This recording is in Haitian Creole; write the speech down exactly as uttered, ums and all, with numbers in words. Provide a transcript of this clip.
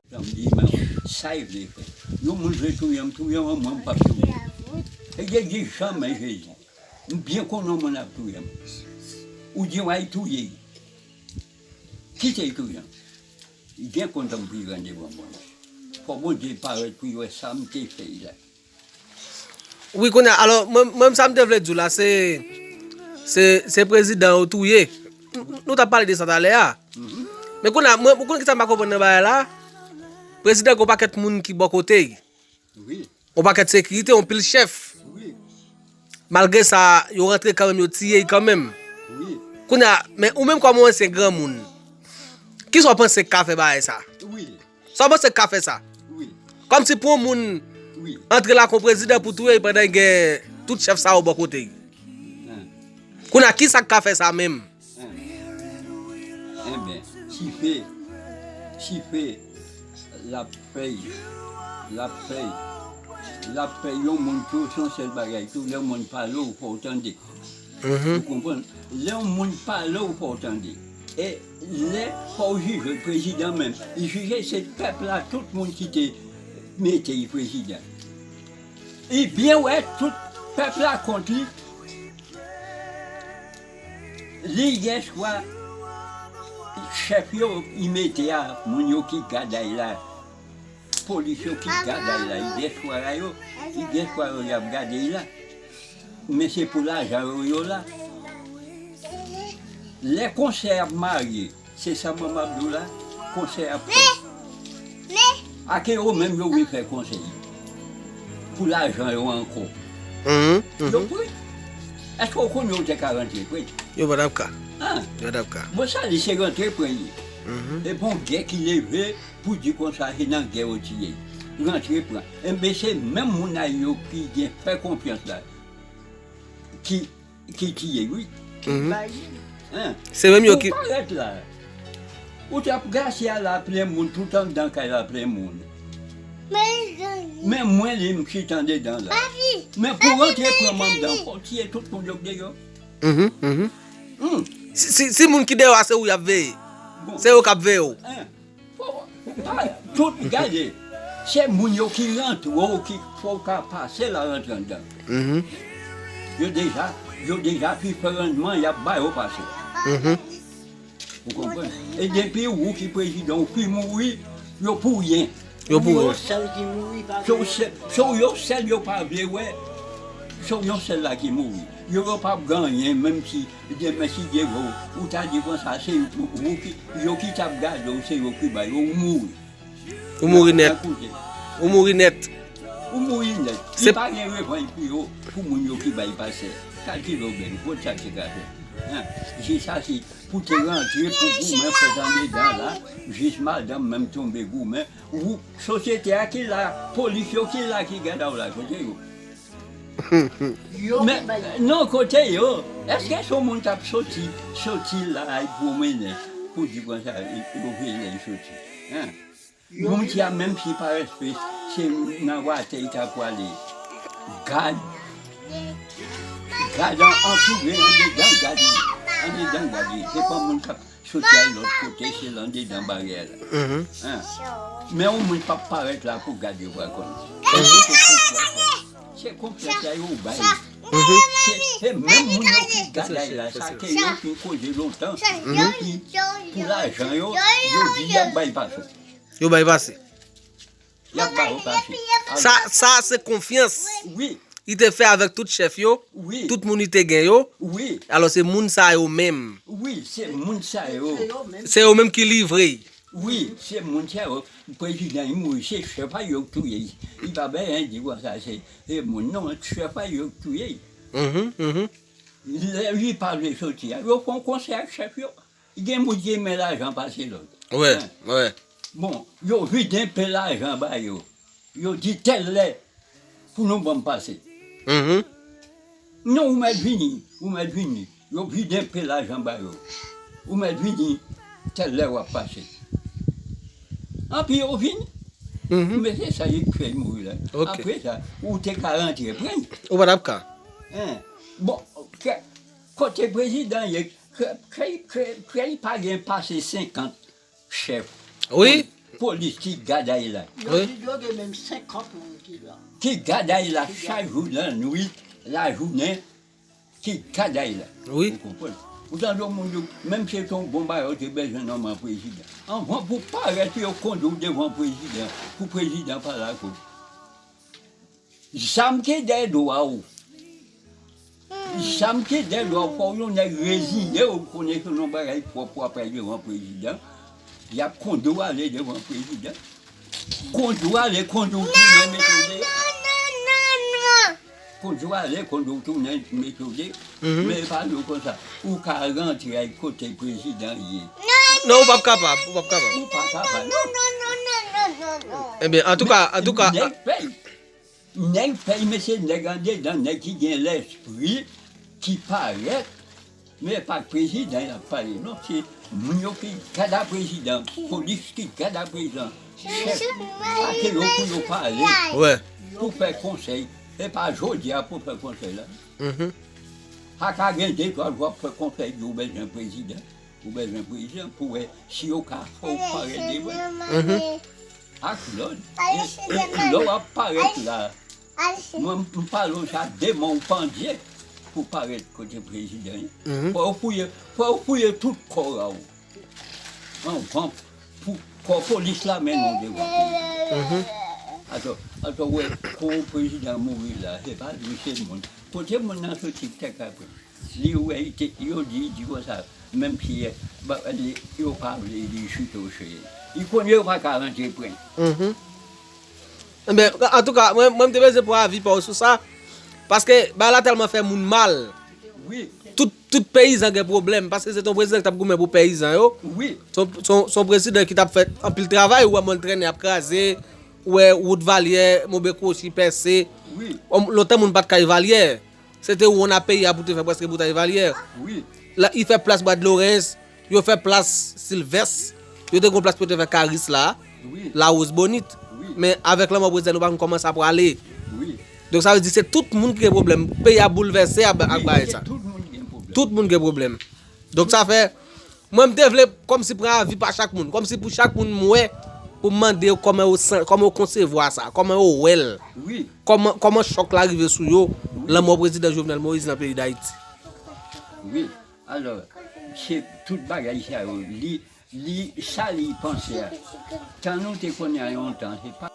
Sa m di, men sa e vle fè. Yon moun vle touye m, touye m, mwen m p ap touye. E Jezi, janmè Jezi. M byen konnen yon moun ap touye m. Ou di w al touye l. Kite l touye m. Li byen kontan m priye devan Bondye. Fò Bondye parèt pou l wè sa m te fè l la. Wi, kounye a, alò, mwen, mwen, sa m te vle di w la, se, se, se prezidan yo touye. Nou, nou t ap pale de sa talè a. Men kounye a, mwen, ou konn ki sa m pa konprann nan bagay la? Prezidan gen yon pakèt moun ki bò kote l. Wi. Yon pakèt sekirite, yon pil chèf. Wi. Malgre sa, yo rantre kanmenm, yo tiye l kanmenm. Wi. Kounye a, men ou menm kòm yon ansyen granmoun, kisa w panse k ka fè bagay sa? Wi. Sa w panse k ka fè sa? Wi. Kòmsi pou yon moun Wi. antre lakay yon prezidan pou touye l pandan l gen tout chèf sa yo bò kote l. Hen. Kounye a, kisa k ka fè sa menm? Hen. Enben, sife, sife, l ap fè l, l ap fè l, l ap fè l. Yon moun tou, se yon sèl bagay tou, lè yon moun pale w, fò w tande. Mhm. Ou konprann? Lè yon moun pale w, fò w tande. E lè fò w jije prezidan menm, li jije se pèp la, tout moun ki te mete l prezidan. Li byen wè tout pèp la kont li. Li gen chwa chèf yo li mete a, moun yo ki gade l la. Polis yo ki gade l la, li gen chwa yo, li gen chwa yo, y ap gade l la. Men se pou lajan yo yo la. Lè konsèy ap marye, se sa manman ap di w la, konsèy ap fè. Ake yo menm yo vle fè konsèy pou lajan yo ankò. Mhm, mhm. Yo pran. Èske w konnen yo te ka rantre pran? Yo pa t ap ka. An? Yo pa t ap ka. Bon, sa li se rantre pran li. Mhm. E bon, gè ki leve, pou di konsa se nan gè yo tiye l. Rantre pran. Enben, se menm moun a yo ki gen fè konfyans la ki, ki tiye l, wi. Mhm. Hen. Se menm yo ki parèt la. Ou t ap gade syèl la plen moun, tout anndan kay la plen moun. Men mwen li m chita anndan la. Men pou rantre pran m anndan, fò w tiye tout moun yo k deyò. Mhm, mhm. Hmm. Si, si, si moun ki deyò a se ou y ap veye. Bon. Se yo k ap veye w. Hen. Fò, pa, tout, gade, se moun yo ki rantre w ki fò w ka pase la rantre anndan. Mhm. Yo deja, yo deja pi fè rannman, y ap ba yo pase. Mhm. Ou konprann? E depi ou ki prezidan, ou pi mouri, yo pou ryen. Yo pou ryen. Se w sèl ki mouri, pa Se w sèl, se w yo sèl yo pa vle wè. Se w yo sèl la ki mouri. Yo, yo p ap gen anyen, menm si demen si Dye vle w, ou ta di konsa, se ou, ou ki, yo ki t ap gade w, se yo ki ba yo, ou mouri. Ou mouri nèt. Ou mouri nèt. Ou mouri nèt. Se Li pa gen revanj pou yo, pou moun yo ki bay pase. Kalkile w byen, kot sa te ka fè. Hen, jis sa se pou te rantre, pou goumen fèt anndan la, jis madanm menm tonbe goumen. Ou, sosyete a ki la, polis yo ki la, ki gade w la, kote yo? Yo Men, ki bay. Non, kote yo? Èske se yon moun k ap soti, soti la, al pwomennen, pou di konsa, yo veye l soti? Hen? Moun ki a menm si pa respè, se nan watè li ta pwale. Gad. Gad an, antoure, andedan gad li. Andedan gad li. Se pa moun k ap soti al lòt kote, se l andedan baryè la. Mhm. Hen. Men yon moun p ap parèt la pou gad yo pa konn. Se konfyans la. Se konfyans la yo bay. Mhm. Se, se menm moun yo ki gad la, sa ke yo fin koze lontan. Yo ki, pou lajan yo, yo di y ap bay pase. Yo bay pase. Y ap ba yo pase. Sa, sa se konfyans Wi, li te fè avèk tout chèf yo, wi, tout moun li te gen yo. Wi. Alò, se moun sa yo menm. Wi, se moun sa yo. Se yo menm ki livre. Wi, se moun sa yo. Prezidan, li mouri, se chèf a yo k touye l. Li pa bezwen di konsa, se, se moun. Non, chèf a yo k touye l. Mhm, mhm. Lè li pa vle soti a, yo fè yon konsèy ak chèf yo. Gen moun ki renmen lajan pase lòt. Wè, wè. Bon, yo vide enpe lajan ba yo. Yo di tèl lè pou nou ban m pase. Mhm. Non, ou mèt vini, ou mèt vini. Yo vide enpe lajan ba yo. Ou mèt vini, tèl lè w ap pase. Anpi yo vini. Mhm. Men se sa yo k fè l mouri la. Ok. Apre sa, ou te ka rantre pran l. Ou pa t ap ka. Hen. Bon, ke, kote prezidan ye, ke, ke, ke, ke li pa gen pase senkant chèf. Wi. polis ki gad Ayla. Yo di yo gen menm senkant moun ki la. Ki gad Ayla chak jou lannwit, lajounen, ki gad Ayla. Wi. Ou konprann? Ou tande yon moun di w, menm si se yon bon bagay, ou te bezwen nonmen prezidan. Anvan pou parèt, yo kondwi w devan prezidan, pou prezidan pale ak ou. Zam ki dèyè dwa w. Zam ki dèyè dwa w, fò w yon nèg reziye w, konnen se yon bagay pwòp w ap pran devan prezidan. Y ap kondwi w ale devan prezidan. Kondwi w ale, kondwi w tounen, mete w deyò. Kondwi w ale, kondwi w tounen, mete w deyò. Men e pa nou konsa. Ou ka rantre al kote prezidan ye. Non, ou p ap kapab, ou p ap kapab. Ou pa kapab, non. Ebyen, antouka, antouka, Nèg pèy. Nèg pèy, men se nèg andedan, nèg ki gen lespri, ki parèt. Men e pa prezidan y ap pale, non. Se moun yo ki gad a prezidan, polis ki gad a prezidan, chèf pake yo pou yo pale, wè. Pou fè konsèy. E pa jodi a pou fè konsèy la. Mhm. A ka gen de twa jou w ap fè konsèy, di w bezwen prezidan. Ou bezwen prezidan pou wè si yo ka fè w parèt devan. Mhm. Ak lòd. E, e lè w ap parèt la, mwen m pale w sa, de men w pandye pou parèt kote prezidan. Mhm. Fò w fouye, fò w fouye tout kò a w. Anvan pou kò polis la mennen w devan prezidan. Mhm. Atò, atò, wè, kon prezidan mouri la, se pa li se moun. Kote moun nan soti tèt apre? Li wè, li te, yo di, di konsa, menm si ba, li, yo pa vle li chita w cheri. Li konnen yo pa ka rantre pran. Mhm. Ebyen, antouka, mwen, mwen m te bezwen pran avi pa w sou sa. Paske bagay la tèlman fè moun mal. Wi, Tout, tout peyizan gen pwoblèm. Paske se te yon prezidan ki t ap goumen pou peyizan yo. wi, Se yon, se yon, se yon prezidan ki t ap fè anpil travay. Ou wè mòn trennen ap kraze. Ou wè wout Valyè, Monbe Kwochi pèse. wi, Om, lontan moun pa t ka al Valyè. Se te wonn a peyi a pou te fè prèske bout a Valyè. wi. La, li fè plas Bwad Lorens, yo fè plas Silvès, yo te gon plas pou yo te fè Karis la, Wi. Lawozbonit. Wi. Men avèk lanmò prezidan, nou pa konn kòman sa prale. Wi. Donk sa vle di se tout moun ki gen pwoblèm. Peyi a boulvèse ak, ak Wi, bagay se sa. Tout moun gen pwoblèm. Tout moun gen pwoblèm. Donk sa fè, mwen m te vle kòmsi pran avi pa chak moun, kòmsi pou chak moun m wè, pou m mande yo kòman yo san, kòman yo konsevwa sa, kòman yo wè l, Wi, kòman, kòman chòk la rive sou yo, lanmò prezidan Jovenel Moïse nan peyi Dayiti. wi. Alò, se tout bagay sa yo, li, li, sa li panse a. Tan nou te konnen an yon tan, se pa